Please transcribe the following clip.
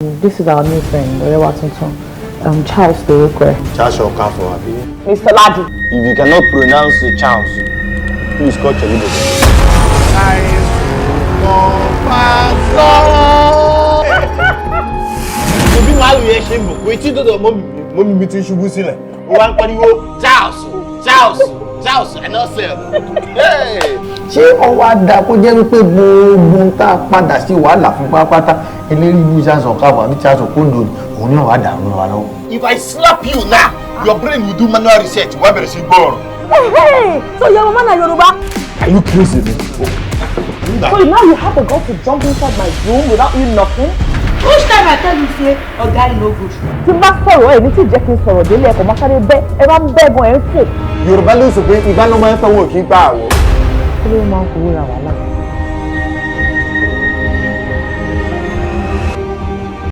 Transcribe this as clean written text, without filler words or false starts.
This is our new friend, ọ̀rẹ́ wa tuntun, Charles lorúkọ ẹ̀. Charles Okafor, àbí? Mr. Ladi. If you cannot pronounce Charles, please call Chelibo. Àìsàn kan bá sọ. Bí màálù yẹn ṣe mọ̀ pé tí dọ̀dọ̀ mummy mi ti ṣubú sílẹ̀, ó wá ń pariwo "Charles, Charles, Charles, I no sell." Ṣé ọwọ́ á dáa kó jẹ́ wípé gbogbo ń tá a padà sí wàhálà fún pátápátá, eléré ibú Charles Okafor àbí Charles Okondo, òun ní wàá dàrú wa lọ́wọ́? If I slap you now, your brain will do manual reset. Wàá bẹ̀rẹ̀ sí gbọ́ ọ̀rọ̀. Hey, so your mama na Yoruba? Are you crazy, man? So now you have the guts to jump inside my room without you knocking? Which time I tell you say oga no good? Tí n bá sọ̀rọ̀ ẹ̀ ní tí jẹ́ kí n sọ̀rọ̀ délé, ẹ̀kọ́ máa sáré bẹ́ ẹ, máa ń bẹ́ gan, ẹ̀ ń fò. Yorùbá ló sọ pé ìgbà ló máa ń fọwọ́ kí n pa àwọ̀. Kí ló máa ń fowó ra wàhálà?